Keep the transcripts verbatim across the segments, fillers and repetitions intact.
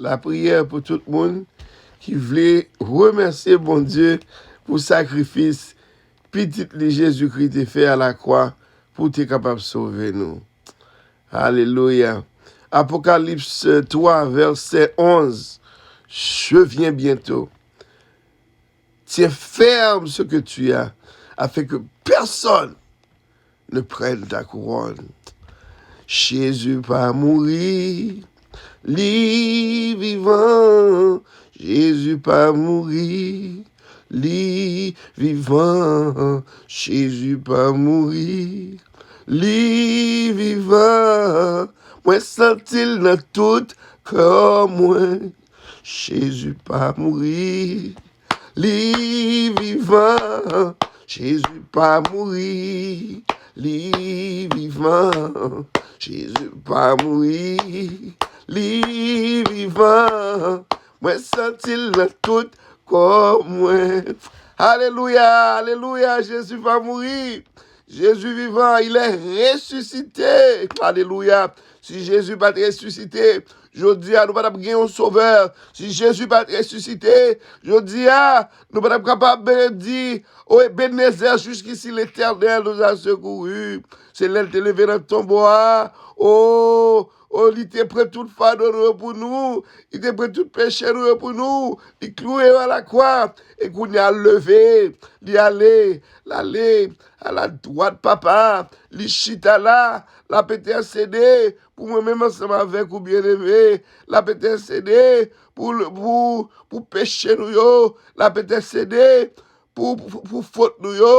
lapriyè pou tout moun ki vle remèsye Bondye pou sakrifis Pitit li Jezikri te fè alakwa pou te kapab sove nou. Alelouya. Apokalips twa, vèsè onz. Je viens bientôt. Tiens ferme ce que tu as, afin que personne ne prenne ta couronne. Jezi pa mouri, li vivan. Jezi pa mouri, li vivan. Jezi pa mouri, li vivan. Mwen santi l nan tout kò mwen. Jezi pa mouri, li vivan. Jezi pa mouri, li vivan. Jezi pa mouri, li vivan. Mwen santi l nan tout kò mwen. Alelouya, alelouya, Jezi pa mouri. Jezi vivan, il est ressuscité. Alelouya. Si Jezi pa t resisite, jodi a nou pa t ap gen yon sovè. Si Jezi pa t resisite, jodi a nou pa t ap kapab di, o Ebenezè, jusqu'ici l'Éternel nous a secourus. Se lè l te leve nan tonbo a. O, o, li te pran tout fado nou yo pou nou. Li te pran tout peche nou yo pou nou. Li klouwe yo alakwa. E kounye a l leve. Li ale. L ale a la dwat Papa. Li chita la. L ap entèsede pou mwen menm ansanm avèk ou, byeneme. L ap entèsede pou, pou, pou peche nou yo. L ap entèsede pou, pou, pou fot nou yo.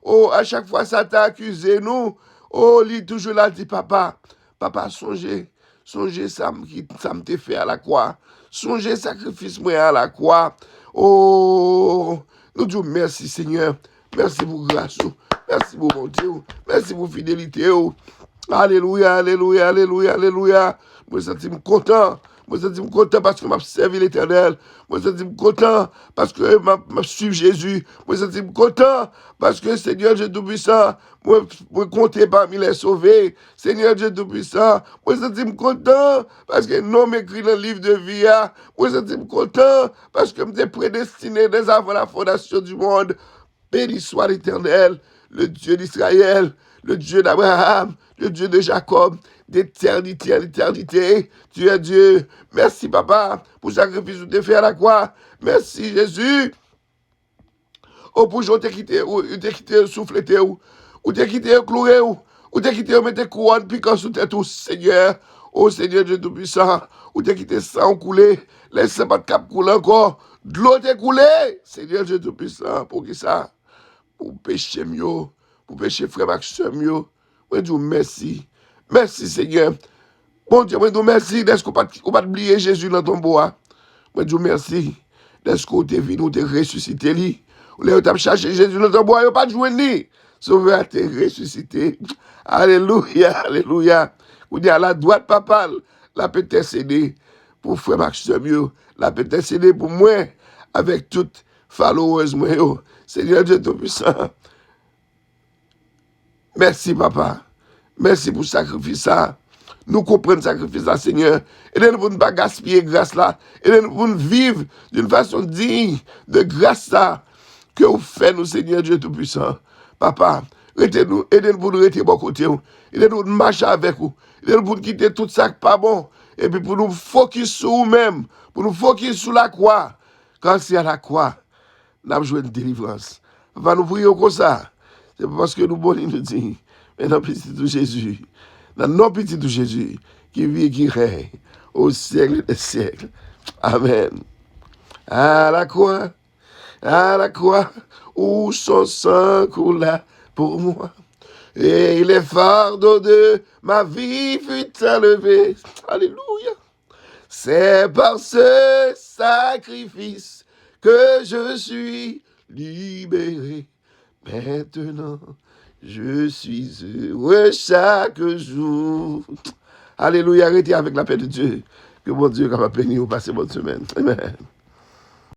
O, a chak fwa Satan akize nou, o, li toujou la di, Papa, Papa, sonje, sonje sa m ki, sa m te fè alakwa. Sonje sakrifis mwen alakwa. O, nou di w mèsi, Senyè. Mèsi pou gras ou. Mèsi pou bonte w. Mèsi pou fidelite w. Alelouya, alelouya, alelouya, alelouya. Mwen santi m kontan. Mwen santi m kontan paske m ap sèvi Letènèl. Mwen santi m kontan paske m ap, m ap suiv Jezi. Mwen santi m kontan paske Senyè Dye Toupisan, mwen, mwen konte pami lè sove. Senyè Dye Toupisan, mwen santi m kontan paske non m ekri nan liv de vi a. Mwen santi m kontan paske m te predestine dèzavan la fondasyon di mond. Béni soit l'Éternel, le Dieu d'Israël, le Dieu d'Abraham, le Dieu de Jacob, d'éternité en éternité. Tu es Dieu. Mèsi, Papa, pou sakrifis ou te fè alakwa. Mèsi, Jezi. O, pou jan ou te kite, ou, ou te kite yo souflete w. Ou te kite yo kloure w. Ou te kite yo mete kouwòn pikan sou tèt ou, Senyè. O Senyè Dye Toupisan, ou te kite san w koule. Lè san pa t kab koule ankò, dlo te koule. Senyè Dye Toupisan, poukisa? Pou peche m yo, pou peche frè m ak sè m yo. Mwen di w mèsi. Mèsi, Senyè. Bondye, mwen di w mèsi dèske ou pa t, ou pa t bliye Jezi nan tonbo a. Mwen di w mèsi dèske ou te vini, ou te resisite li. Lè yo t ap chache Jezi nan tonbo a, yo pa t jwenn li. Sovè a te resisite. Alelouya, alelouya. Kounye a, la dwat Papa l, l ap entèsede pou frè m ak sè m yo. L ap entèsede pou mwen avèk tout followers mwen yo. Senyè Dye Toupisan, mèsi, Papa. Mèsi pou sakrifis sa. Nou konprann sakrifis la, Senyè. Ede nou pou n pa gaspiye gras la. Ede nou pou n viv d'une façon digne de gras sa ke ou fè nou, Senyè Dye Toupisan. Papa, rete nou, ede nou pou nou rete bò kote w. Ede nou pou n mache avèk ou. Ede nou pou n kite tout sa k pa bon. Epi pou nou fokis sou ou menm. Pou nou fokis sou lakwa. Kan se a lakwa n ap jwenn delivrans. Papa, nou priye w konsa. Se pa paske nou bon li nou di, men nan Pitit ou Jezi. Nan non Pitit ou Jezi, ki viv, ki rèy au siècle des siècles. Amen. À la croix, à la croix, où son sang coula pour moi. Et les fardeaux de ma vie furent enlevés. Alléluia. C'est par ce sacrifice que je suis libéré. Maintenant, je suis heureux chaque jour. Alelouya, rete avèk lapè de Dye. Ke Bondye kapab beni w, pase bòn semèn. Amen.